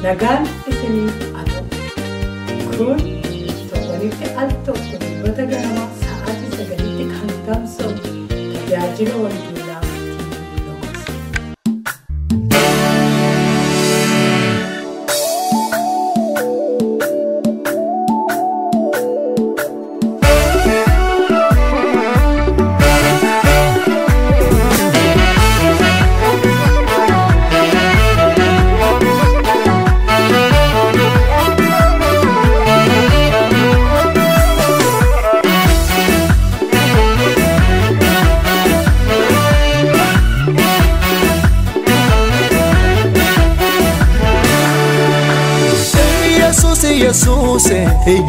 Nagaan isiniif haa ta'u. Kun torbanitti al tokko Dilbata ganamaa sa'aatii 9tti kan tamsa'u tajaajila wangeelaa TV Logos. Yesuus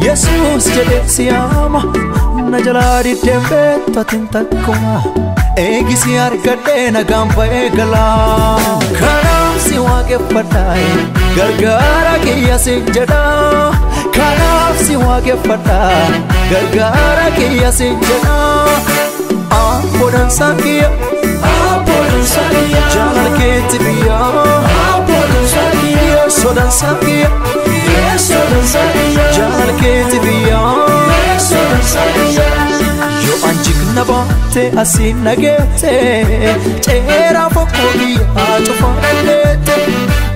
Yesuus jedhee siyaama na jalaa diddeen beektatin takkuma eegisi argadhee nagaan ba'ee galaa kanaaf si waaqeffadhaa gargaara kiyya si jedhaa kanaaf si waaqeffadhaa gargaara kiyya si jedhaa abboodhaan kiyya abboodhaan kiyya jaalala keetti biyya abboodhaan kiyya sodaan kiyya. Yoo anjigna baate asiin nageette ceeraa fokkoo biyyaa cufaa dandeette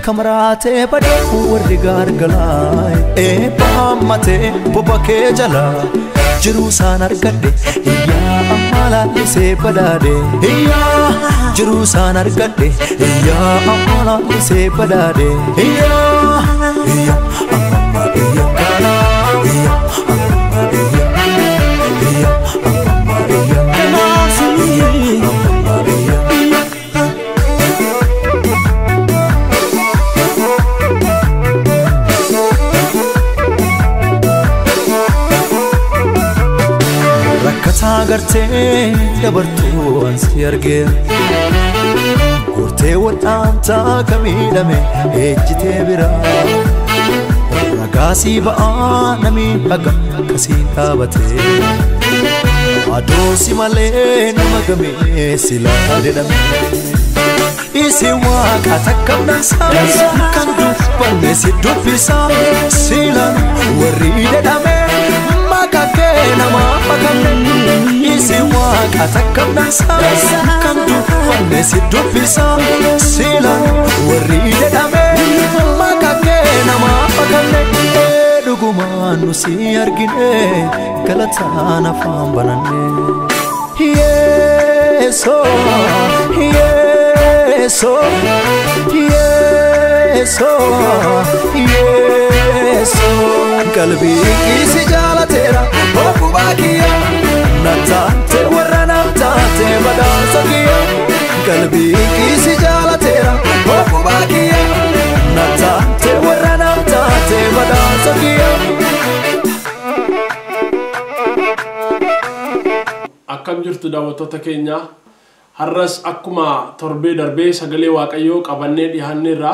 kamaraatee badee warri gargalaa eebba hammatee boba kee jalaa jiruu isaan argadhe iyyaa amma laallisee badhaadhe iyyaa jiruu isaan argadhe iyyaa amma laallisee badhaadhe iyyaa iyyaa amma iyyaa iyyaa amma iyyaa iyyaa amma iyyaa iyyaa amma iyyaa. Rakkataa gartee dabartuu ansi argee gortee wal'aantaa ka miidhame ejjitee biraa ragaasii ba'aa namii haga akkasiin dhaabatee adoosi malee nama gamee silaa jedhame. Isi waaqa takka dansaa kan dubbanne si dubbisaa silaan warri jedhame. Maqaa nama makamne isi waaqa takka dansaa kan dubbanne si dubbisaa silaan warri jedhame maqaa nama makamne dhugumaan nu si argine galataan afaan bananne. Yeesoo Yeesoo Yeesoo Yeesoo qalbii kiisi jaalateera okkubaa kiyya na taate warra na taate badhaasa kiyya qalbii kiisi jaalateera okkubaa kiyya na taate warra na taate badhaasa kiyya. Akkam jirtu daawwattoota keenya har'as akkuma torbee darbee sagalee Waaqayyoo qabannee dhiyaanneerra.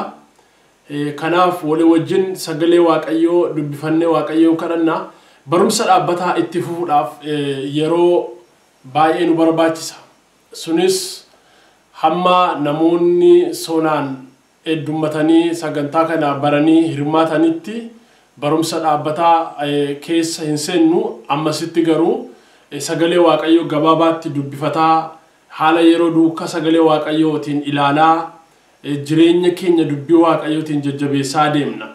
Kanaaf walii wajjin sagalee Waaqayyoo dubbifannee Waaqayyoon kadhanna. Barumsa dhaabbataa itti fufuudhaaf yeroo baay'ee nu barbaachisa. Sunis hamma namoonni sonaan heddummatanii sagantaa kana baranii hirmaatanitti barumsa dhaabbataa keessa hin seennu. Ammasitti garuu sagalee Waaqayyoo gabaabaatti dubbifataa haala yeroo duukaa sagalee Waaqayyootiin ilaalaa jireenya keenya dubbii Waaqayyootiin jajjabeessaa deemna.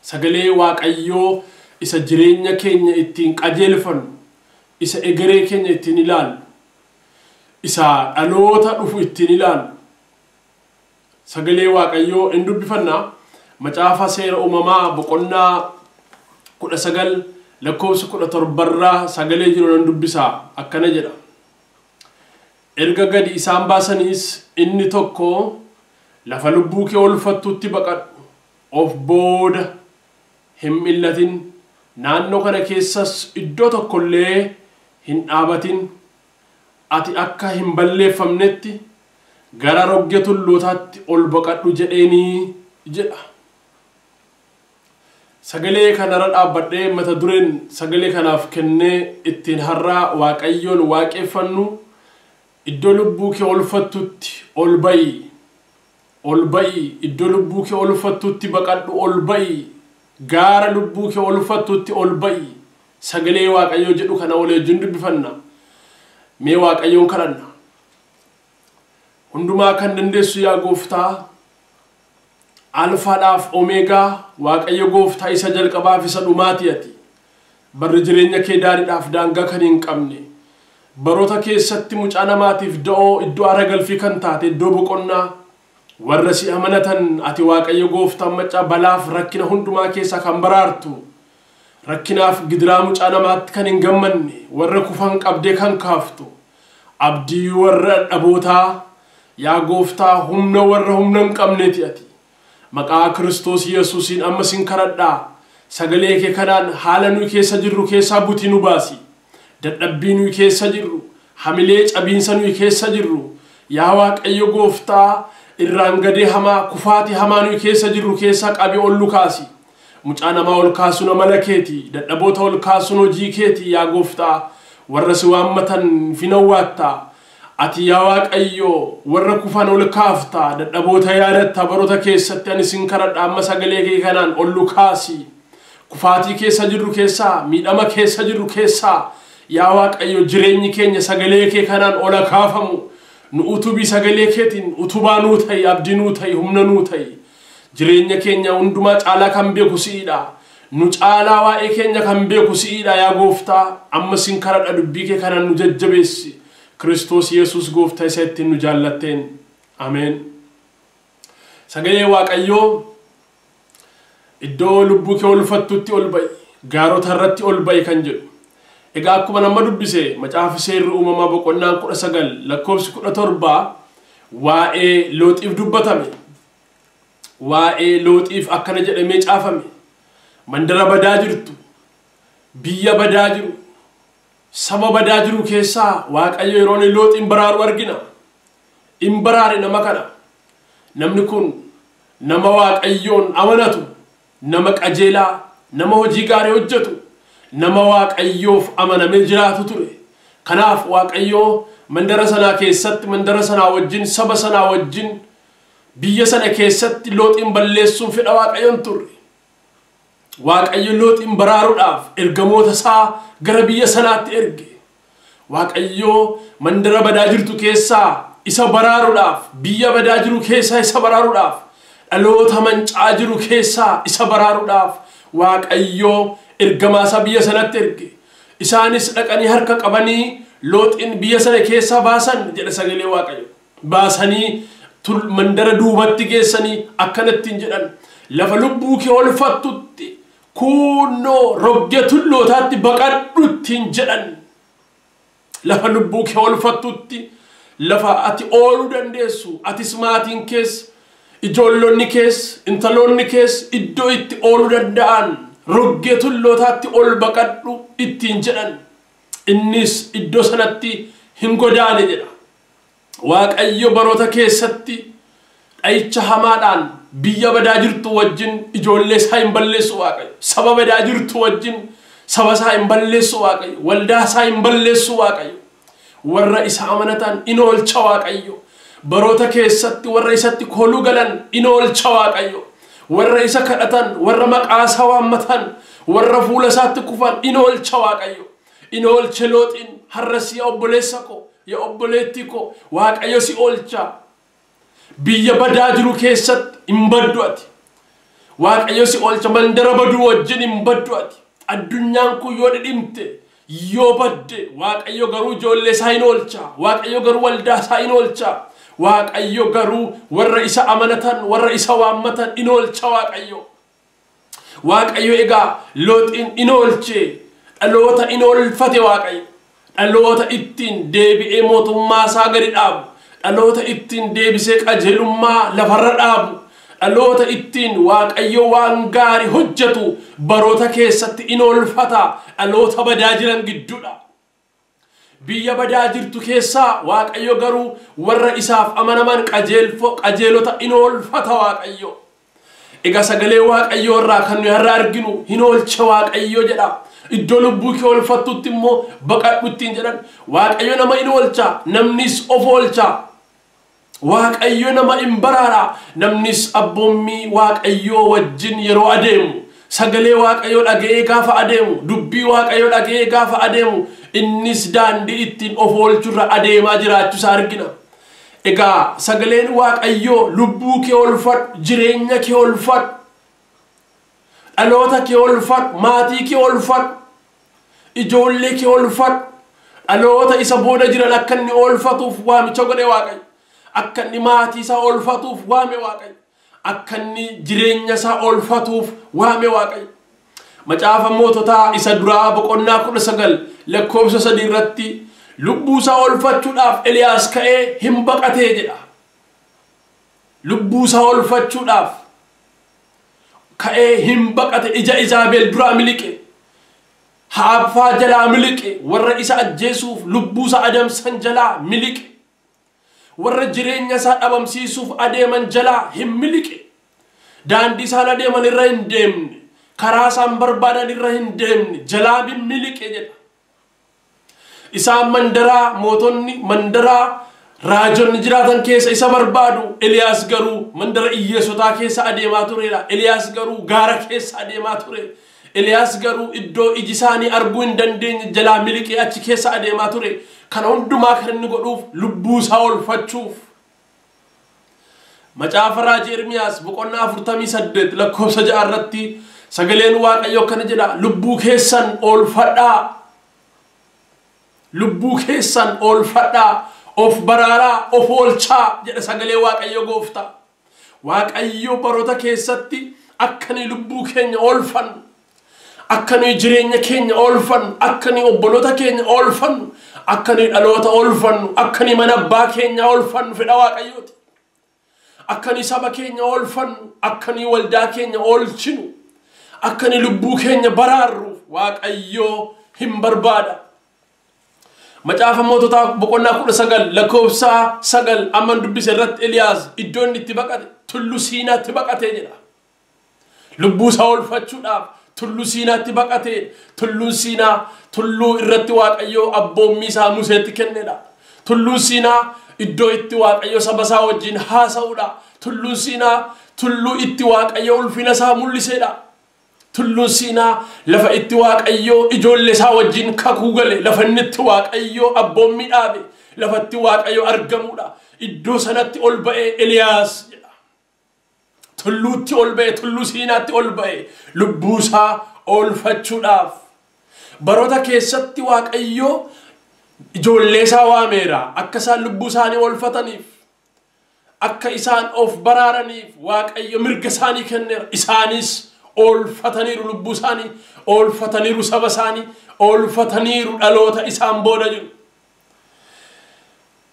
Sagalee Waaqayyoo isa jireenya keenya ittiin qajeelfannu, isa egeree keenya ittiin ilaallu, isa dhaloota dhufu ittiin ilaallu. Sagalee Waaqayyoo in dubbifanna. Macaafa seera uumamaa boqonnaa 19 lakkoofsa 17 sagalee jiru nan dubbisaa akkana jedha. Erga gadi isaan baasaniis inni tokko lafa lubbuu kee oolfattutti baqadhu, of booda hin millatin, naannoo kana keessas iddoo tokkollee hin dhaabatin, ati akka hin balleeffamnetti gara rogge tullootaatti ol baqadhu jedheenii jedha. Sagalee kanarra dhaabbadhee mata dureen sagalee kanaaf kennee ittiin har'aa Waaqayyoon waaqeffannu iddoo lubbuu kee oolfattutti ol ba'i, Ol ba'i, iddoo lubbuu kee olfattutti baqadhu, ol ba'i, gaara lubbuu kee olfattutti ol ba'i. Sagalee Waaqayyoo jedhu kana walii wajjin dubbifanna. Mee Waaqayyoon kadhanna. Hundumaa kan dandeessu yaa Gooftaa, Alfaadhaaf Omeegaa, Waaqayyo Gooftaa isa jalqabaaf isa dhumaati ati. Barri jireenya kee daariidhaaf daangaa kan hin qabne, baroota keessatti mucaa namaatiif da'oo, iddoo aara galfii kan taate, iddoo boqonnaa warra si amanatan ati Waaqayyo Gooftaan maccaa balaaf rakkina hundumaa keessaa kan baraartu, rakkinaaf gidiraa mucaa namaatti kan hin gammanne, warra kufan qabdee kan kaaftu, abdii warra dhabootaa yaa Gooftaa, humna warra humna hin qabneeti ati. Maqaa Kiristoos Yesuusiin amma sin kadhadhaa, sagalee kee kanaan haala nuyi keessa jirru keessaa butii nu baasi. Dadhabbii nuyi keessa jirru, hamilee cabiinsa nuyi keessa jirru, yaa Waaqayyo Gooftaa, irraan gadee hamaa, kufaatii hamaa nuyi keessa jirru keessaa qabii ol nu kaasi. Mucaa namaa ol kaasuun amala keeti, dadhaboota ol kaasuun hojii keeti yaa Gooftaa, warra si waammatan finawwaattaa. Ati yaa Waaqayyo warra kufan ol kaafta, dadhaboota yaadatta baroota keessatti. Ani sin kadhadha, amma sagalee kee kanaan ol nu kaasi. Kufaatii keessa jirru keessaa, miidhama keessa jirru keessaa, yaa Waaqayyo jireenyi keenya sagalee kee kanaan ol kaafamu. Nu utubii sagalee keetiin utubaa nuu ta'i, abdii nuu ta'i, humna nuu ta'i. Jireenya keenya hundumaa caalaa kan beeku si'idha. Nu caalaa waa'ee keenya kan beeku si'idha yaa Gooftaa. Amma sin kadhadha, dubbii kee kanaan nu jajjabeessi. Kiristoos Yesuus Gooftaa isa ittiin nu jaallatteen. Ameen. Sagalee Waaqayyoo iddoo lubbuu kee olfattutti ol ba'i, gaarota irratti ol ba'i kan jedhu. Egaa akkuma nama dubbise, macaafa seerri uumamaa boqonnaan 19 lakkoofsi 17 waa'ee Looxiif dubbatame. Waa'ee Looxiif akkana jedhamee caafame. Mandara badaa jirtu, biyya badaa jiru, saba badaa jiru keessaa Waaqayyo yeroo inni Looxiin baraaru argina. In baraare nama kana. Namni kun nama Waaqayyoon amanatu, nama qajeelaa, nama hojii gaarii hojjetu, nama Waaqayyoof amanamee jiraatu ture. Kanaaf Waaqayyoo mandara sanaa keessatti, mandara sanaa wajjin, saba sanaa wajjin, biyya sana keessatti Looxiin balleessuun fedha Waaqayyoon turre. Waaqayyo Looxiin baraaruudhaaf ergamoota isaa gara biyya sanaatti erge. Waaqayyo mandara badaa jirtu keessaa isa baraaruudhaaf, biyya badaa jiru keessaa isa baraaruudhaaf, dhaloota mancaa jiru keessaa isa baraaruudhaaf Waaqayyo ergamaa isaa biyya sanatti erge. Isaanis dhaqanii harka qabanii Looxiin biyya sana keessaa baasan jedha sagalee Waaqayyo. Baasanii mandara duubatti geessanii akkanattiin jedhan, lafa lubbuu kee olfattutti kunnoo roggee tullootaatti baqadhuttiin jedhan. Lafa lubbuu kee olfattutti, lafa ati ooluu dandeessu, atis maatiin kees, ijoollonni kees, intaloonni kees iddoo itti ooluu danda'an roggee tullootaatti ol baqadhu ittiin jedhan. Innis iddoo sanatti hin godaane jedha. Waaqayyo baroota keessatti dha'icha hamaadhaan biyya badaa jirtu wajjin ijoollee isaa hin balleessu Waaqayyo. Saba badaa jirtu wajjin saba isaa hin balleessu Waaqayyo. Waldaa isaa hin balleessu Waaqayyo. Warra isa amanatan in oolcha Waaqayyo. Baroota keessatti warra isatti kooluu galan in oolcha Waaqayyo. Warra isa kadhatan, warra maqaa isaa waammatan, warra fuula isaatti kufan in oolcha Waaqayyo. In oolche Looxiin. Har'as yaa obboleessa koo, yaa obboleettii koo, Waaqayyo si oolcha. Biyya badaa jiru keessatti hin baddu ati. Waaqayyo si oolcha, mandara baduu wajjin hin baddu ati. Addunyaan kun yoo dhidhimte, yoo badde, Waaqayyo garuu ijoollee isaa hin oolcha. Waaqayyo garuu waldaa isaa hin oolcha. Waaqayyo garuu warra isa amanatan, warra isa waammatan in oolcha Waaqayyo. Waaqayyo egaa Looxiin in oolche, dhaloota in oolfate Waaqayyo. Dhaloota ittiin deebi'ee mootummaa isaa gadi dhaabu, dhaloota ittiin deebisee qajeelummaa lafarra dhaabu, dhaloota ittiin Waaqayyo waan gaarii hojjetu baroota keessatti in oolfata dhaloota badaa jiran gidduudha. Biyya badaa jirtu keessaa Waaqayyo garuu warra isaaf amanaman qajeelota in oolfata Waaqayyo. Egaa sagalee Waaqayyoo irraa kan nuyi har'a arginu hin oolcha Waaqayyo jedha. Iddoo lubbuu kee oolfattutti immoo baqadhu ittiin jedhan. Waaqayyo nama in oolcha, namnis of oolcha. Waaqayyo nama hin baraara. Namnis abboommii Waaqayyoo wajjin yeroo adeemu, sagalee Waaqayyoo dhaga'ee gaafa adeemu, dubbii Waaqayyoo dhaga'ee gaafa adeemu, innis daandii ittiin of oolchurra adeemaa jiraachuusaa argina. Egaa sagaleen Waaqayyoo lubbuu kee oolfadhu, jireenya kee oolfadhu, dhaloota kee oolfadhu, maatii kee oolfadhu, ijoollee kee oolfadhu, dhaloota isa booda jiran akka inni oolfatuuf waamicha godhe Waaqayyo. Akka inni maatii isaa oolfatuuf waame Waaqayyo. Akka inni jireenya isaa oolfatuuf waame Waaqayyo. Macaafa moototaa isa duraa boqonnaa 19 lakkoofsa 3 irratti lubbuu isaa oolfachuudhaaf Eliyaas ka'ee hin baqatee jedha. Lubbuu isaa oolfachuudhaaf ka'ee hin baqate, ija Izaabel duraa miliqe, Haaffaa jalaa miliqe, warra isa ajjeesuuf lubbuu isaa adamsan jalaa miliqe, warra jireenya isaa dhabamsiisuuf adeeman jalaa hin miliqe, daandii isaan adeeman irra hin deemne, karaa isaan barbaadan irra hin deemne, jalaa miliqe jedha. Isaan mandaraa mootonni, mandaraa raajonni jiraatan keessa isa barbaadu. Eliyaas garuu mandara hiyyeessotaa keessa adeemaa turedha. Eliyaas garuu gaara keessa adeemaa ture. Eliyaas garuu iddoo iji isaanii arguu hin dandeenye jalaa miliqee achi keessa adeemaa ture. Kana hundumaa kan inni godhuuf lubbuu isaa oolfachuuf. Macaafa raajii Ermiyaas boqonnaa 48 lakkoofsa 6 irratti sagaleen Waaqayyoo akkana jedha: lubbuu keessan oolfadhaa, lubbuu keessan oolfadhaa, of baraaraa, of oolchaa jedha sagalee Waaqayyoo gooftaa. Waaqayyo baroota keessatti akka nuyi lubbuu keenya oolfannu, akka nuyi jireenya keenya oolfannu, akka nuyi obboloota keenya oolfannu, akka nuyi dhaloota oolfannu, akka nuyi mana abbaa keenya oolfannu fedha Waaqayyooti. Akka nuyi saba keenya oolfannu, akka nuyi waldaa keenya oolchinu, akka nuyi lubbuu keenya baraarruuf Waaqayyoo hin barbaada. Macaafa moototaa boqonnaa 19 lakkoofsa 9 amman dubbise irratti Eliyaas iddoo inni itti baqate Tulluu Siinaatti baqatee jedha. Lubbuu isaa oolfachuudhaaf Tulluu Siinaatti baqatee. Tulluun Siinaa tulluu irratti Waaqayyoo abboommii isaa Museetti kennedha. Tulluun Siinaa iddoo itti Waaqayyo saba isaa wajjin haasa'udha. Tulluun Siinaa tulluu itti Waaqayyo ulfina isaa mul'isedha. Tulluun Siinaa lafa itti Waaqayyo ijoollee isaa wajjin kakuu gale, lafa inni itti Waaqayyo abboommii dhaabe, lafa itti Waaqayyo argamudha. Iddoo sanatti ol ba'ee Eliyaas jedha. Tulluutti ol ba'e, Tulluu Siinaatti ol ba'e lubbuu isaa oolfachuudhaaf. Baroota keessatti Waaqayyo ijoollee isaa waameera akka isaan lubbuu isaanii oolfataniif, akka isaan of baraaraniif Waaqayyo mirga isaanii kenneera. Isaanis oolfataniiru lubbuu isaanii, oolfataniiru saba isaanii, oolfataniiru dhaloota isaan booda jiru.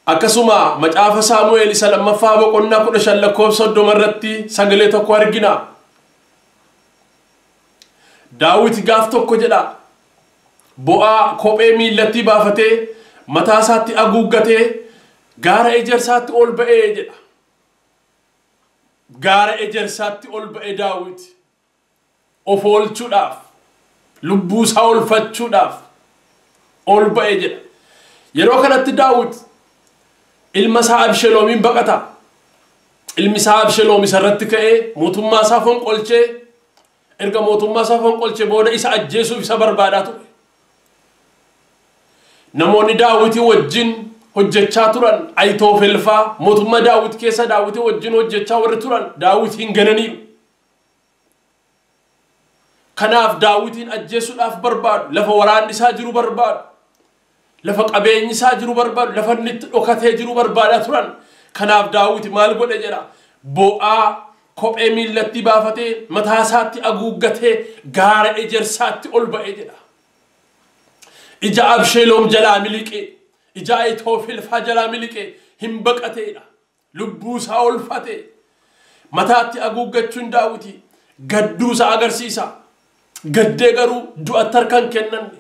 Akkasuma macaafa Saamu'eel isa lammaffaa boqonnaa 15 lakkoofsa 30 irratti sagalee tokko argina. Daawit gaaf tokko jedha, bo'aa kophee miillatti baafatee mataa isaatti haguuggatee gaara ejersaatti ol ba'ee jedha. Gaara ejersaatti ol ba'ee Daawit of oolchuudhaaf, lubbuu isaa oolfachuudhaaf ol ba'ee jedha. Yeroo kanatti Daawit ilma isaa Absheloomiin baqata. Ilmi isaa Absheloom isa irratti ka'ee mootummaa isaa fonqolchee, erga mootummaa isaa fonqolchee booda isa ajjeesuuf isa barbaadaa ture. Namoonni Daawitii wajjin hojjechaa turan Ayitoofel faa mootummaa Daawit keessa Daawitii wajjin hojjechaa warri turan Daawitiin gananiiru. Kanaaf Daawitiin ajjeesuudhaaf barbaadu, lafa waraanni isaa jiru barbaadu, lafa qabeenyi isaa jiru barbaadu, lafa inni itti dhokatee jiru barbaadaa turan. Kanaaf Daawit maal godhe jedha, bo'aa kophee miillatti baafatee mataa isaatti haguuggatee gaara ejersaatti ol ba'ee jedha. Ija Absheloom jalaa miliqee, ija Ayitoofel faa jalaa miliqee hin baqateedha. Lubbuu isaa oolfatee mataatti haguuggachuun Daawiti gadduu isaa agarsiisa. Gaddee garuu du'atti harka hin kennanne,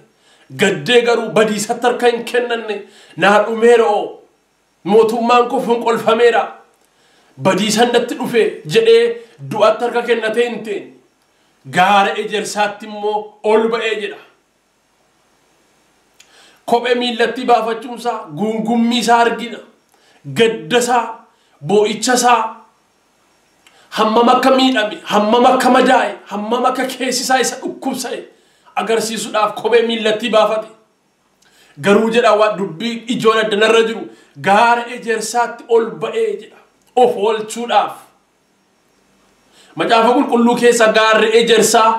gaddee garuu badiisatti harka hin kennanne. Naa dhumeera oo, mootummaan koo fonqolfameera, badiisan natti dhufe jedhee du'atti harka kennatee hin teenye. Gaara ejersaatti immoo ol ba'ee jedha. Kophee miillatti baafachuunsaa guungummii isaa argina. Gadda isaa, Boo'icha isaa hammam akka miidhame, hammam akka madaa'e, hammam akka keessi isaa isa dhukkubsa'e agarsiisuudhaaf kophee miillatti baafate. Garuu jedha waan dubbii ijoon addanarra jiru gaara ejersaatti ol ba'ee jedha of oolchuudhaaf. Macaafa qulqulluu keessa gaarri ejersaa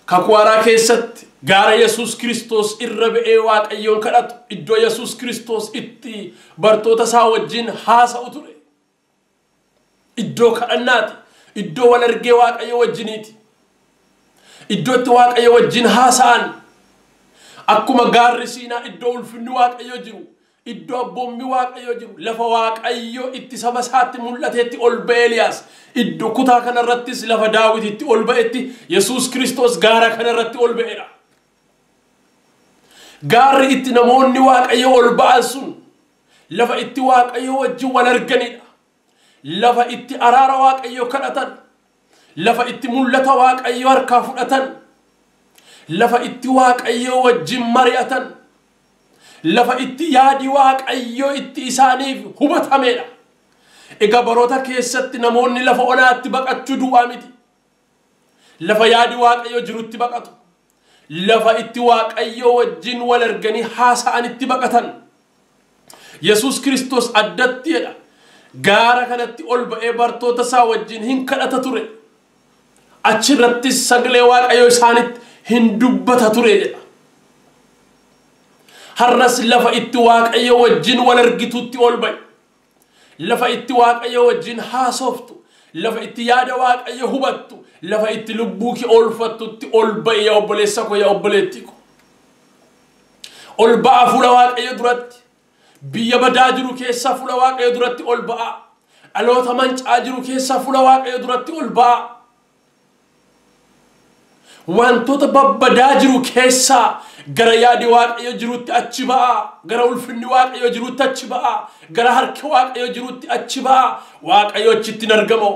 kakuu haaraa keessatti gaara Yesuus Kiristoos irra ba'ee Waaqayyoon kadhatu iddoo Yesuus Kiristoos itti bartoota isaa wajjin haasa'u ture. Iddoo kadhannaati. Iddoo wal argee Waaqayyo wajjiniiti. Iddoo itti Waaqayyo wajjin haasa'an. Akkuma gaarri Siinaa iddoo ulfinni Waaqayyo jiru, iddoo abboommi Waaqayyo jiru, lafa Waaqayyo itti saba isaatti mul'ateetti ol ba'e Eliyaas. Iddoo kutaa kanarrattis lafa Daawititti ol ba'etti Yesuus Kiristoos gaara kanarratti ol ba'eera. Gaarri itti namoonni Waaqayyo ol ba'an sun lafa itti Waaqayyo wajjin wal arganidha. Lafa itti araara Waaqayyo kadhatan, lafa itti mul'ata Waaqayyo harkaa fudhatan, lafa itti Waaqayyo wajjin mari'atan, lafa itti yaadi Waaqayyo itti isaaniif hubatamedha. Egaa baroota keessatti namoonni lafa onaatti baqachuu duwwaa miti. Lafa yaadi Waaqayyo jirutti baqatu. Lafa itti Waaqayyo wajjin wal arganii haasa'anitti baqatan. Yesuus Kiristoos addatti jedha. Gaara kanatti ol ba'ee bartoota isaa wajjin hin kadhata ture. Achirrattis sagalee Waaqayyo isaanitti hin dubbata ture jedha. Har'as lafa itti Waaqayyo wajjin wal argitutti ol ba'i. Lafa itti Waaqayyo wajjin haasoftu, lafa itti yaada Waaqayyo hubattu, lafa itti lubbuu kee oolfattutti ol ba'i yaa obboleessa koo yaa obboleettii koo. Ol ba'a fuula Waaqayyo duratti. Biyya badaa jiru keessaa fuula Waaqayyo duratti ol ba'a. Dhaloota mancaa jiru keessaa fuula Waaqayyo duratti ol ba'a. Wantoota babbadaa jiru keessaa gara yaadi Waaqayyo jirutti achi ba'a. Gara ulfinni Waaqayyo jirutti achi ba'a. Gara harki Waaqayyo jirutti achi ba'a. Waaqayyo achitti hin argamu.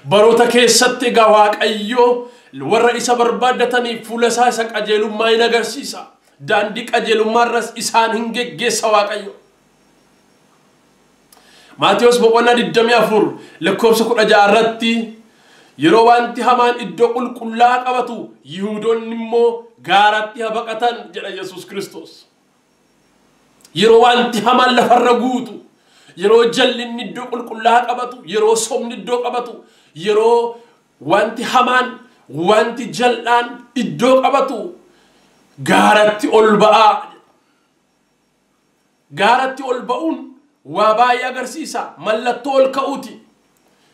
Baroota keessatti egaa Waaqayyo warra isa barbaaddataniif fuula isaa isa qajeelummaa hin agarsiisa. Daandii qajeelummaa irras isaan hin geggeessa Waaqayyo. Maatiyos boqonnaa 24 lakkoofsa 16 irratti yeroo wanti hamaan iddoo qulqullaa qabatu Yihuudoonni immoo gaaratti haa baqatan jedha Yesuus Kiristoos. Yeroo wanti hamaan lafarra guutu, yeroo jallinni iddoo qulqullaa qabatu, yeroo sobni iddoo qabatu, yeroo wanti hamaan, wanti jal'aan iddoo qabatu gaaratti ol ba'aa. Gaaratti ol ba'uun waa baay'ee agarsiisa. Mallattoo ol ka'uuti.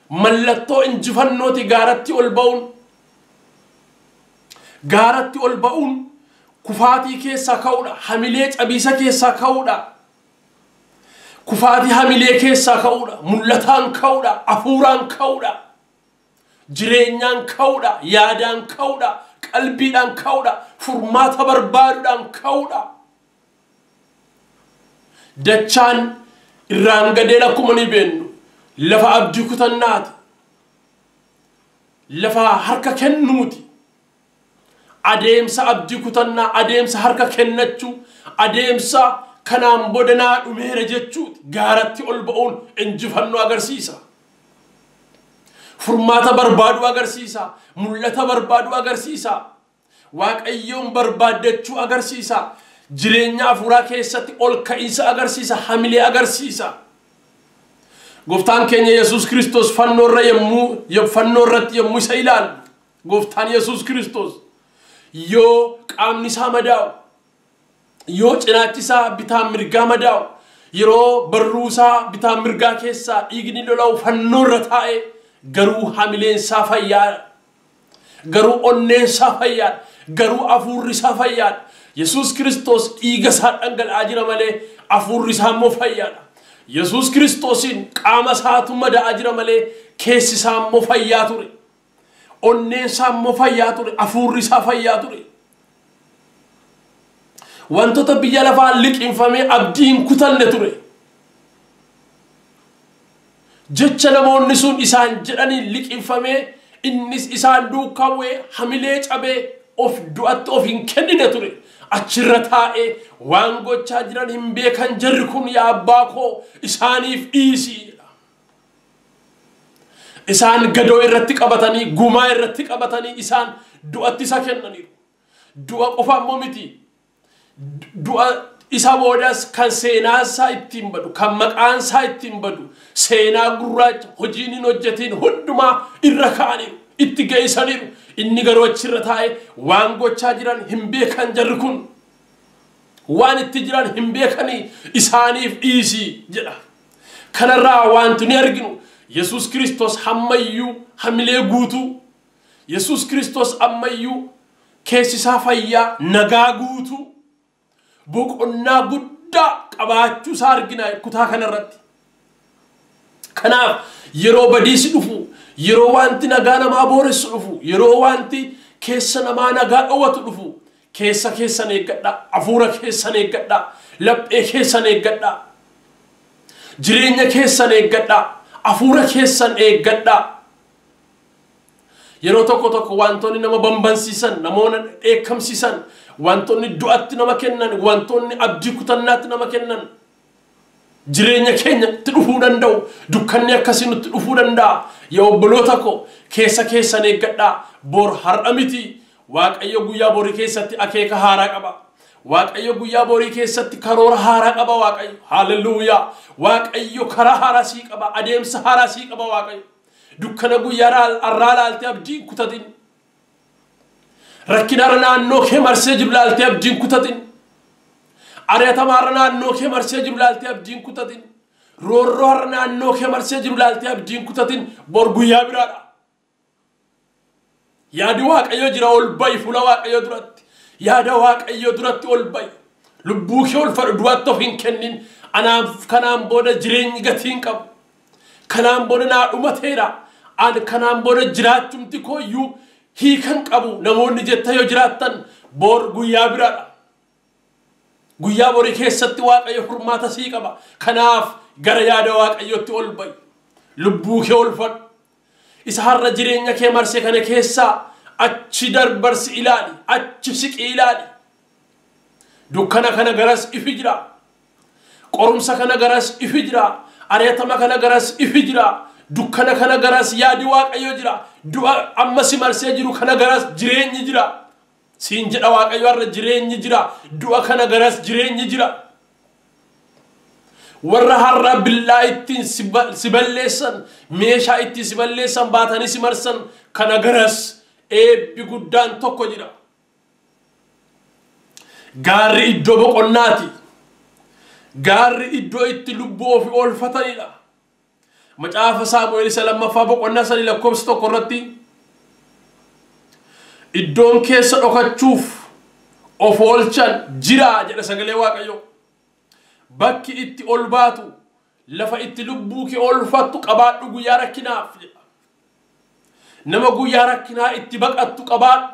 Mallattoo injifannooti gaaratti ol ba'uun. Gaaratti ol ba'uun kufaatii keessaa ka'uudha. Hamilee cabiisa keessaa ka'uudha. Kufaatii hamilee keessaa ka'uudha. Mul'ataan ka'uudha. Afuuraan ka'uudha. Jireenyaan ka'uudha. Yaadaan ka'uudha. Qalbiidhaan ka'uudha. Furmaata barbaaduudhaan ka'uudha. Dachaan irraan gadeen akkuma ni beennu lafa abdii kutannaati. Lafa harka kennuuti. Adeemsa abdii kutannaa, adeemsa harka kennachuu, adeemsa kanaan booda naa dhumeera jechuuti. Gaaratti ol ba'uun injifannoo agarsiisa. Furmaata barbaaduu agarsiisa. Mul'ata barbaaduu agarsiisa. Waaqayyoon barbaaddachuu agarsiisa. Jireenya hafuuraa keessatti ol ka'iinsa agarsiisa. Hamilee agarsiisa. Gooftaan keenya Yesuus Kiristoos fannoo irratti yommuu isa ilaalu, Gooftaan Yesuus Kiristoos yoo qaamni isaa madaa'u, yoo cinaachi isaa bitaan mirgaa madaa'u, yeroo barruu isaa bitaan mirgaa keessaa dhiigni lola'u fannoo irra taa'e garuu hamileen isaa fayyaadha. Garuu onneen isaa fayyaadha. Garuu hafuurri isaa fayyaadha. Yesuus Kiristoos dhiiga isaa dhangala'aa jira malee hafuurri isaa immoo fayyaadha. Yesuus Kiristoosiin qaama isaatu madaa'aa jira malee keessi isaa immoo fayyaa ture. Onneen isaa immoo fayyaa ture. Hafuurri isaa fayyaa ture. Wantoota biyya lafaa liqinfamee abdii hin kutanne ture. Jecha namoonni sun isaan jedhanii liqinfamee innis isaan duukaa bu'ee hamilee cabee of du'atti of hin kennine ture. Achirra taa'ee waan gochaa jiran hin beekan jarri kun yaa abbaa koo isaaniif dhiisi. Isaan gadoo irratti qabatanii gumaa irratti qabatanii isaan du'atti isa kennaniiru. Du'a qofa immoo miti. Du'a isa boodas kan seenaa isaa ittiin badu, kan maqaan isaa ittiin badu, seenaa gurraacha hojiin hin hojjetiin hundumaa irra kaa'aniiru, itti geessaniiru. Inni garuu achirra taa'ee waan gochaa jiran hin beekan jarri kun. Waan itti jiran hin beekanii isaaniif dhiisi jedha. Kanarraa wanti ni arginu Yesuus Kiristoos ammayyuu hamilee guutuu, Yesuus Kiristoos ammayyuu keessi isaa fayyaa nagaa guutuu boqonnaa guddaa qabaachuu isaa argina kutaa kanarratti. Kanaaf yeroo badiisi dhufu, yeroo wanti nagaa namaa booressu dhufu, yeroo wanti keessa namaa nagaa dhowwatu dhufu, keessa keessan eeggadhaa, hafuura keessan eeggadhaa, laphee keessan eeggadhaa, jireenya keessan eeggadhaa, hafuura keessan eeggadhaa. Yeroo tokko tokko wantoonni nama bambansiisan, namoota dheekkamsiisan, wantoonni du'atti nama kennan, wantoonni abdii kutannaatti nama kennan jireenya keenyatti dhufuu danda'u. Dukkanni akkasii nutti dhufuu danda'a. Yaa obboloota koo keessa keessan eeggadhaa. Bor har'a miti. Waaqayyo guyyaa borii keessatti akeeka haaraa qaba. Waaqayyo guyyaa borii keessatti karoora haaraa qaba Waaqayyo. Haalelluuyaa. Waaqayyo karaa haaraa sii qaba. Adeemsa haaraa sii qaba Waaqayyo. Dukkana guyyaa har'aa laaltee abdii kutatin. Rakkina har'a naannoo kee marsee jiru laaltee abdiin kutatin. Ari'atama har'a naannoo kee marsee jiru laaltee abdiin kutatin. Roorroo har'a naannoo kee marsee jiru laaltee abdiin kutatin. Bor guyyaa biraadha. Yaadi Waaqayyo jira, ol ba'i fuula Waaqayyo duratti. Yaada Waaqayyo duratti ol ba'i. Lubbuu kee ol fadhu, du'atti of hin kennin. Anaaf kanaan booda jireenyi gatii hin qabu. Kanaan booda naa dhumateera. Ani kanaan booda jiraachumti kooyyuu hiikan qabu. Namoonni jetta yoo jiraattan bor guyyaa biraadha. Guyyaa borii keessatti Waaqayyo furmaata sii qaba. Kanaaf gara yaada Waaqayyootti ol ba'i. Lubbuu kee ol fadhu. Isa har'a jireenya kee marsee kana keessaa achi darbarsi ilaali, achi siqi ilaali. Dukkana kana garas ifi jira. Qorumsa kana garas ifi jira. Ari'atama kana garas ifi jira. Dukkana kana garas yaadi Waaqayyo jira. Du'a amma si marsee jiru kana garas jireenyi jira. Siin jedha Waaqayyo har'a jireenyi jira. Du'a kana garas jireenyi jira. Warra har'a billaa ittiin si balleessan, meeshaa ittiin si balleessan baatanii si marsan kana garas eebbi guddaan tokko jira. Gaarri iddoo boqonnaati. Gaarri iddoo itti lubbuu ofii oolfatanidha. Macaafa Saamu'eel isa lammaffaa boqonnaa 3 lakkoofsa 1 irratti iddoon keessa dhokachuuf of oolchan jira jedha sagalee Waaqayyoo. Bakki itti ol baatu, lafa itti lubbuu kee oolfattu qabaadhu guyyaa rakkinaaf jedha. Nama guyyaa rakkinaa itti baqattu qabaadhu.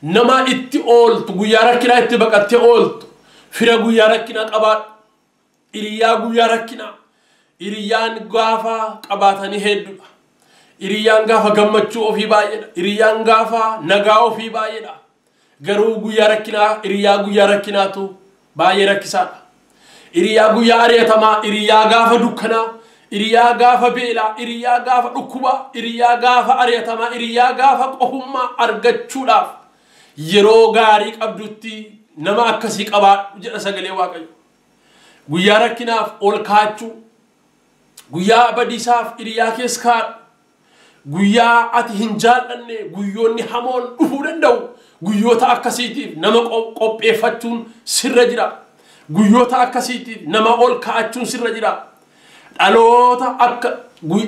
Nama itti ooltu guyyaa rakkinaa itti baqattee ooltu. Fira guyyaa rakkinaa qabaadhu. Hiriyaa guyyaa rakkinaa. Hiriyyaan gaafa qabaatanii hedduudha. Hiriyyaan gaafa gammachuu ofii baay'eedha. Hiriyyaan gaafa nagaa ofii baay'eedha. Garuu guyyaa rakkinaa hiriyaa guyyaa rakkinaatu baay'ee rakkisaadha. Hiriyaa guyyaa ari'atamaa, hiriyaa gaafa dukkanaa, hiriyaa gaafa beelaa, hiriyaa gaafa dhukkubaa, hiriyaa gaafa ari'atamaa, hiriyaa gaafa qofummaa argachuudhaaf yeroo gaarii qabdutti nama akkasii qabaadhu jedha sagalee Waaqayyo. Guyyaa rakkinaaf ol kaachuu, guyyaa badiisaaf hiriyaa keessa kaadhu, guyyaa ati hin jaallanne guyyoonni hamoon dhufuu danda'u. Guyyoota akkasiitiif nama qopheeffachuun sirra jira. Guyyoota akkasiitiif nama ol kaa'achuun sirra jira.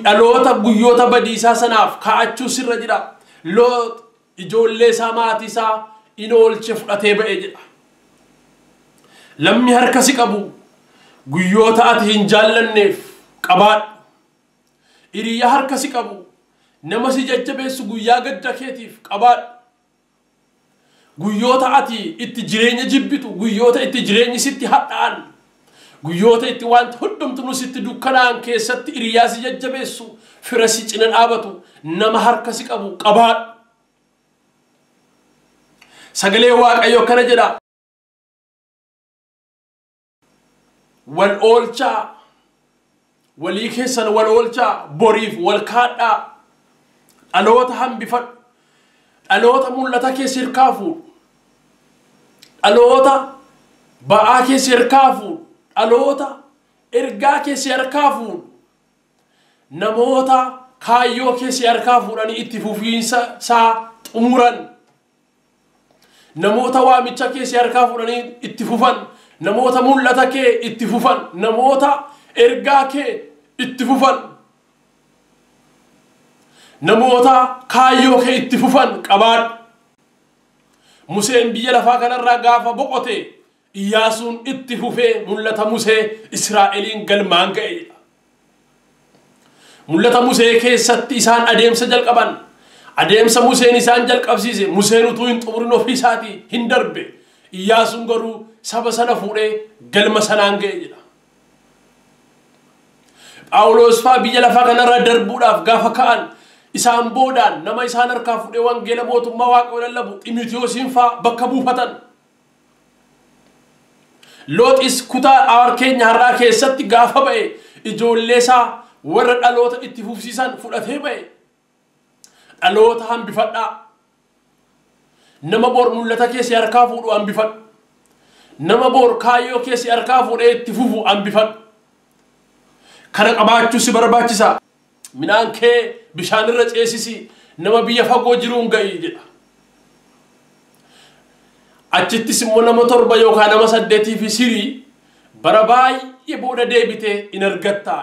Dhaloota guyyoota badiisaa sanaaf kaa'achuun sirra jira. Loot ijoollee isaa maatii isaa in oolche fudhatee ba'ee jedha. Lammi harka si qabu guyyoota ati hin jaallanneef qabaadhu. Hiriyaa harka si qabu nama si jajjabeessu guyyaa gadda keetiif qabaadhu. Guyyoota ati itti jireenya jibbitu, guyyoota itti jireenyi sitti hadhaa'an, guyyoota itti wanti hundumtuu sitti dukkanaan keessatti hiriyaa si jajjabeessu, fira si cina dhaabatu, nama harka si qabu qabaadhu. Sagalee Waaqayyoo kana jedha. Wal oolchaa, walii keessan wal oolchaa, boriif wal kaadhaa, dhaloota hambifadhu, dhaloota mul'ata kee sirkaa fuudhu, dhaloota ba'aa kee sirkaa fuudhu, dhaloota ergaa kee sirkaa fuudhu, namoota kaayyoo kee sirkaa fuudhanii itti fufiinsa isaa xumuran, namoota waamicha kee sirkaa fuudhanii itti fufan, namoota mul'ata kee itti fufan, namoota ergaa kee itti fufan, namoota kaayyoo kee itti fufan qabaadhu. Museen biyya lafaa kanarraa gaafa boqote Iyyaasuun itti fufee mul'ata Musee Israa'eliin galmaan ga'e. Mul'ata Musee keessatti isaan adeemsa jalqaban. Adeemsa Museen isaan jalqabsiise Museen utuu hin xumurin ofii isaatii hin darbe. Iyyaasuun garuu saba sana fuudhee galma sanaan ga'e jedha. Phaawulos fa'aa biyya lafaa kanarraa darbuudhaaf gaafa ka'an isaan boodaan nama isaan harkaa fuudhee wangeela mootummaa Waaqayyoo lallabu Ximitiyoosiin fa'aa bakka buufatan. Looxis kutaa awar keenya har'aa keessatti gaafa ba'e ijoollee isaa warra dhaloota itti fufsiisan fudhatee ba'e. Dhaloota hambifadhaa. Nama bor mul'ata kee si harkaa fuudhu hambifadhu. Nama bor kaayyoo kee si harkaa fuudhee itti fufu hambifadhu. Kana qabaachuu si barbaachisa. Midhaan kee bishaan irra ceesisi, nama biyya fagoo jiruun ga'i jedha. Achittis immoo nama 7 yookaan nama 8 fi sirii bara baay'ee booda deebitee in argattaa.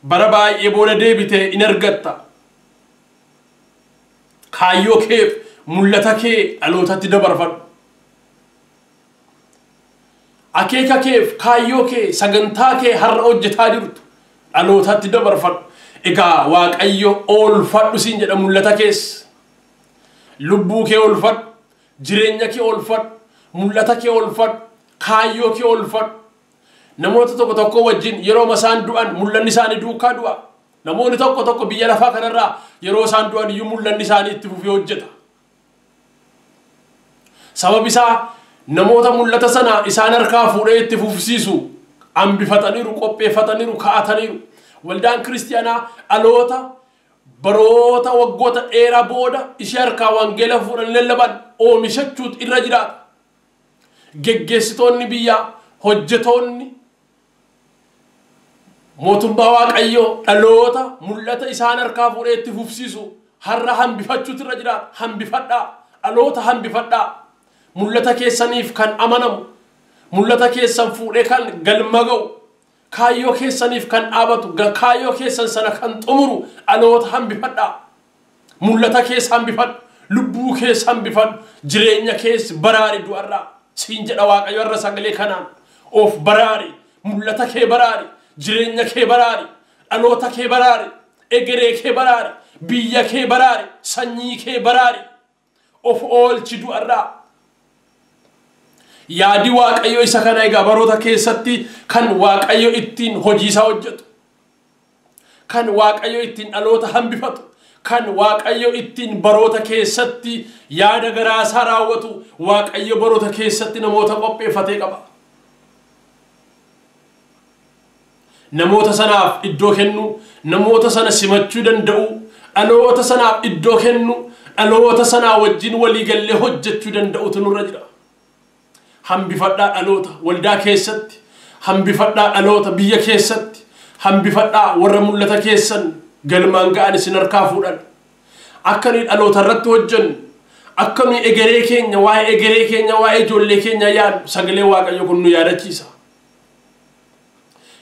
Bara baay'ee booda deebitee in argatta. Kaayyoo keef mul'ata kee dhalootatti dabarfadhu. Akeeka keef kaayyoo kee sagantaa kee har'a hojjetaa jirtu dhalootatti dabarfadhu. Egaa Waaqayyo oolfadhu siin jedha mul'ata kees. Lubbuu kee oolfadhu, jireenya kee oolfadhu, mul'ata kee oolfadhu, kaayyoo kee oolfadhu. Namoota tokko tokko wajjin yeroo isaan du'an mul'anni isaanii duukaa du'a. Namoonni tokko tokko biyya lafaa kanarraa yeroo isaan du'an iyyuu mul'anni isaanii itti fufee hojjeta. Sabab isaa namoota mul'ata sana isaan harkaa fuudhee itti fufsiisu hambifataniiru, qopheeffataniiru, kaa'ataniiru. Waldaan kiristiyaanaa dhaloota baroota waggoota dheeraa booda ishee harkaa wangeela fuudhanii lallaban oomishachuutu irra jiraata. Geggeessitoonni biyyaa, hojjetoonni mootummaa Waaqayyoo dhaloota mul'ata isaan harkaa fuudhee itti fufsiisu har'a hambifachuutu irra jiraata. Hambifadhaa, dhaloota hambifadhaa. Mul'ata keessaniif kan amanamu, mul'ata keessan fuudhee kan galma ga'u, kaayyoo keessaniif kan dhaabatu, kaayyoo keessan sana kan xumuru dhaloota hambifadhaa. Mul'ata keessa hambifadhu, lubbuu keessa hambifadhu, jireenya keessa baraari du'arraa. Siin jedha Waaqayyo har'a sagalee kanaan. Of baraari, mul'ata kee baraari, jireenya kee baraari, dhaloota kee baraari, egeree kee baraari, biyya kee baraari, sanyii kee baraari. Of oolchi du'arraa. Yaadi Waaqayyo isa kana egaa baroota keessatti kan Waaqayyo ittiin hojii isaa hojjetu, kan Waaqayyo ittiin dhaloota hambifatu, kan Waaqayyo ittiin baroota keessatti yaada garaa isaa raawwatu, Waaqayyo baroota keessatti namoota qopheeffatee qaba. Namoota sanaaf iddoo kennu, namoota sana simachuu danda'u, dhaloota sanaaf iddoo kennu, dhaloota sanaa wajjin walii gallee hojjechuu danda'utu nurra jira. Hambifadhaa dhaloota waldaa keessatti, hambifadhaa dhaloota biyya keessatti, hambifadhaa warra mul'ata keessan galmaan ga'an isin harkaa fuudhan. Akka nuyi dhaloota irratti hojjennu, akka nuyi egeree keenya, waa'ee egeree keenya, waa'ee ijoollee keenya yaadnu sagalee Waaqayyoo kun nu yaadachiisa.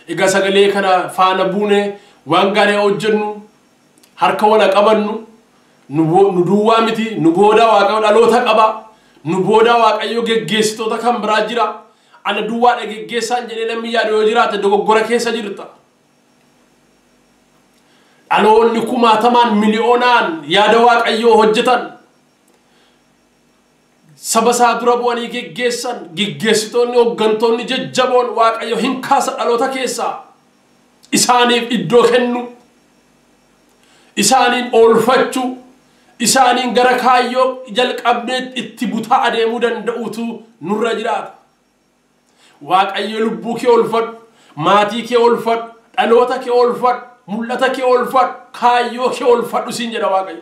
Egaa sagalee kana faana buunee waan gaarii hojjennu, harka wal qabannu, nu duwwaa miti, nu booda Waaqayyo dhaloota qaba. Nu booda Waaqayyo geggeessitoota kan biraa jira. Ana duwwaadha geggeessaan jedhee namni yaadu yoo jiraate dogoggora keessa jirta. Dhaloonni kumaatamaan miliyoonaan yaada Waaqayyoo hojjetan, saba isaa dura bu'anii geggeessan, geggeessitoonni hooggantoonni jajjaboon Waaqayyo hin kaasa dhaloota keessaa. Isaaniif iddoo kennu, Isaaniin oolfachuu, isaaniin gara kaayyoo jalqabnee itti butaa adeemuu danda'utu nurra jiraata. Waaqayyo lubbuu kee oolfadhu, maatii kee oolfadhu, dhaloota kee oolfadhu, mul'ata kee oolfadhu, kaayyoo kee oolfadhu siin jedha Waaqayyo.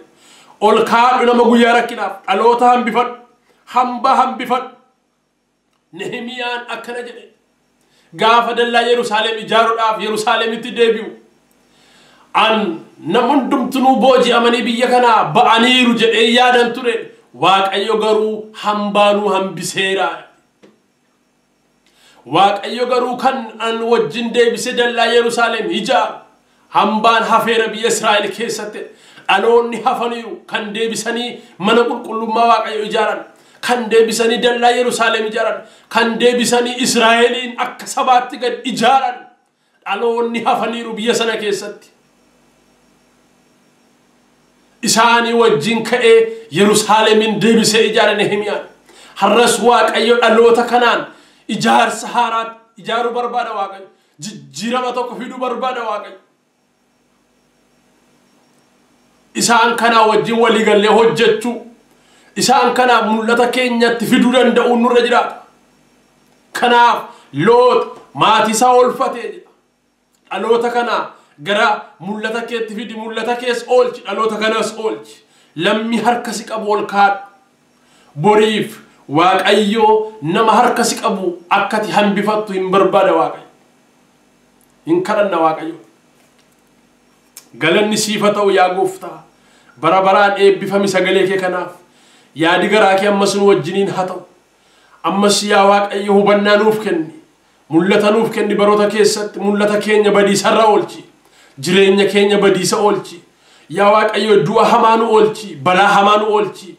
Ol kaadhu nama guyyaa rakkinaaf, dhaloota hambifadhu, hambaa hambifadhu. Nehemiyaan akkana jedhe gaafa dallaa Yerusaalem ijaaruudhaaf Yerusaalemitti deebi'u. An nama hundumtinuu booji'amanii biyya kanaa ba'aniiru jedhee yaadan ture. Waaqayyo garuu hambaanuu hambiseera. Waaqayyo garuu kan an wajjin deebise dallaa Yerusaalem ijaaru hambaan hafeera biyya Israa'el keessatti. Dhaloonni hafaniiru kan deebisanii mana qulqullummaa Waaqayyo ijaaran, kan deebisanii dallaa Yerusaalem ijaaran, kan deebisanii Israa'eliin akka sabaatti gad ijaaran dhaloonni hafaniiru biyya sana keessatti. Isaanii wajjin ka'ee Yerusaalemin deebisee ijaare Nehemiyaan. Har'as Waaqayyo dhaloota kanaan ijaarsa haaraa ijaaruu barbaada Waaqayyo. Jijjiirama tokko fiduu barbaada Waaqayyo. Isaan kanaa wajjin waliigallee hojjechuu, isaan kanaa mul'ata keenyatti fiduu danda'uun nurra jiraata. Kanaaf Loox maatii isaa oolfatee jedha. Dhaloota kanaa gara mul'ata keetti fidi, mul'ata kees oolchi, dhaloota kanas oolchi. Lammi harka si qabu ol kaadhu. Boriif Waaqayyo nama harka si qabu akkati hambifattu hin barbaada Waaqayyo. Hin kadhanna Waaqayyo. Galanni siifa ta'u yaa gooftaa. Bara baraan eebbifami sagalee kee kanaaf. Yaadi garaa kee ammas nu wajjiniin haa ta'u. Ammas yaa Waaqayyo hubannaa nuuf kenni. Mul'ata nuuf kenni baroota keessatti. Mul'ata keenya badiisarra oolchi. Jireenya keenya badiisa oolchi. Yaa Waaqayyo du'a hamaa nu oolchi. Balaa hamaa nu oolchi.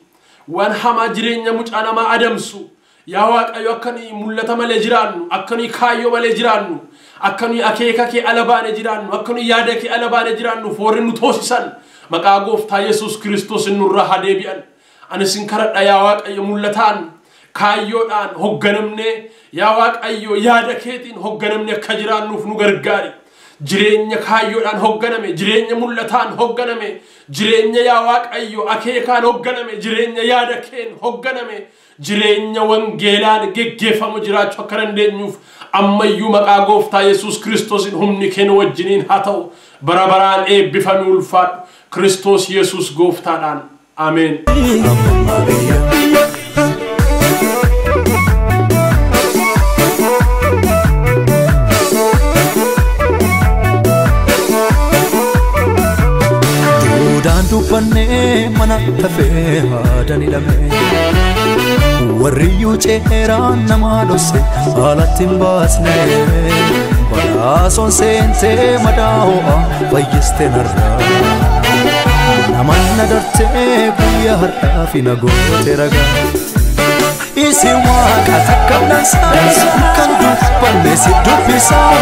Waan hamaa jireenya mucaa namaa adamsu. Yaa Waaqayyo akka nuyi mul'ata malee jiraannu, akka nuyi kaayyoo malee jiraannu, akka nuyi akeeka kee ala baane jiraannu, akka nuyi yaada kee ala baane jiraannu warri nu toosisan maqaa gooftaa Yesuus Kiristoos nurraa haa deebi'an. Ani sin kadhadha yaa Waaqayyo mul'ataan kaayyoodhaan hoogganamnee yaa Waaqayyo yaada keetiin hoogganamne akka jiraannuuf nu gargaari. Jireenya kaayyoodhaan hoogganame, jireenya mul'ataan hoogganame, jireenya yaa Waaqayyo akeekaan hoogganame, jireenya yaada keen hoogganame, jireenya wangeelaan geggeeffamu jiraachuu akka dandeenyuuf ammayyuu maqaa gooftaa Yesuus Kiristoosiin humni kee nu wajjiniin haa ta'u. Bara baraan eebbifami ulfaadhu. Kiristoos Yesuus gooftaadhaan. Ameen. Duudaan dubbannee mana lafee haadaan hidhame. Warriyyuu ceeraan nama dhosse alatti hin baasne. Badhaasoon seentee madaa ho'a fayyiste narraa. Namanna dartee guyyaa har'aa fi na goote ragaa. Isin waaqa takka dansaa kan dubbanne si dubbisaa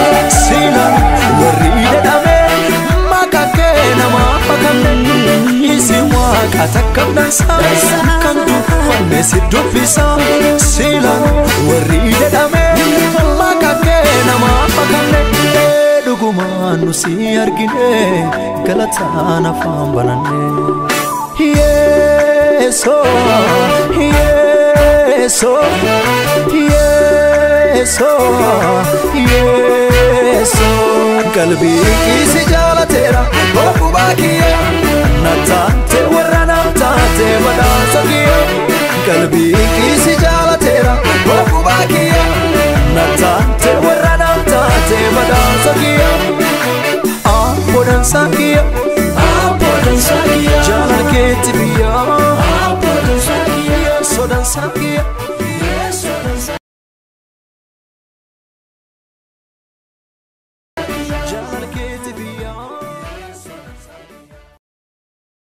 siilaan warri dadhabe maqaa kee namaa makamne. Isin waaqa takka dansaa kan dubbanne si dubbisaa siilaan warri dadhabe maqaa kee namaa makamne. Dhugumaan nu si argine galataan afaan bananne. Yeesoo Yeesoo Yeesoo Yeesoo. Qalbii kiisi jaalateera obbubaa kiyya na taate warra na taate badhaasa kiyya. Qalbii kiisi jaalateera obbubaa kiyya na taate warra na taate badhaasa kiyya. Abboodhaan kiyya